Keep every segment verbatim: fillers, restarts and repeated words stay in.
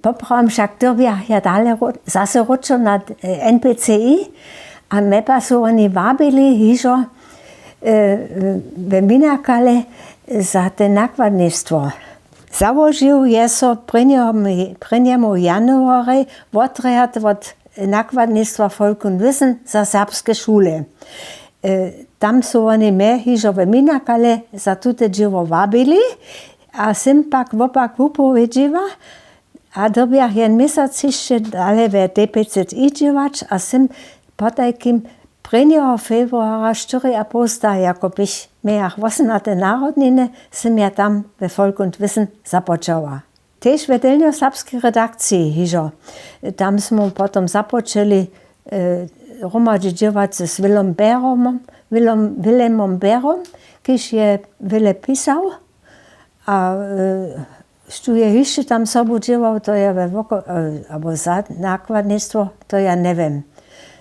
Poprawom wšak dyrbjach ja dale zaso wróćo na npci, a mje pak su woni wabili hižo we minakale za te nakładnistwo. Załožił je so prěnjemu januarje wotrjad wot nakładnistwa Volk und Wissen za serbske šule. Tam su woni mje hižo we minakale za tute dźěło wabili, a sym pak wopak wupowědźiła, a dyrbjach jen měsac hišće dale we dpci dźěłać, a sym potajkim prěnjeho februara štyriapołsta, jako běch mějach wosomnaty narodniny, sym ja tam we Volk und Wissen započała. Tež we delnjoserbskej redakciji hižo. Tam smy potom započeli hromadźe dźěłać z Willemom Bärom, Willemom Bärom, kiž je wjele pisał. A štó je hišće tam sobu dźěłał, to ja we woko abo za nakładnistwo, to ja njewěm.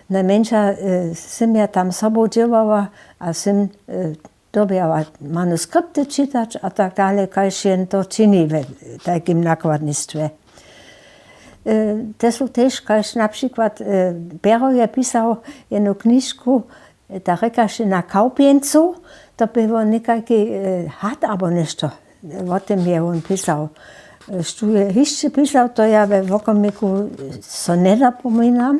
Najmjeńša sym ja tam sobu dźěłała, a sym dyrbjała manuskripty čitać a tak dale, kaž jen to čini w tajkim nakładnistwje. Te su tež kaž na přikład Běro je pisał jednu knižku, ta rěkaše na kawpjeńcu, to bě wón někajki had abo něšto, wo tym je wón pisał. Štó je hišće pisał, to ja we wokomiku so njedopominam.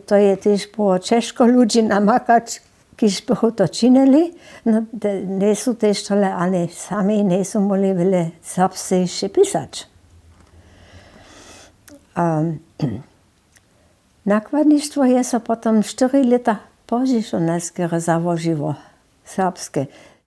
To je tež było ćežko ludźi namakać, kiž bychu to činili. Njejsu tež tole ani sami njejsu móhli wjele serbsce hišće pisać. Nakładnistwo je so potom štyri lěta pozdźišo najskerje załožiło, serbske.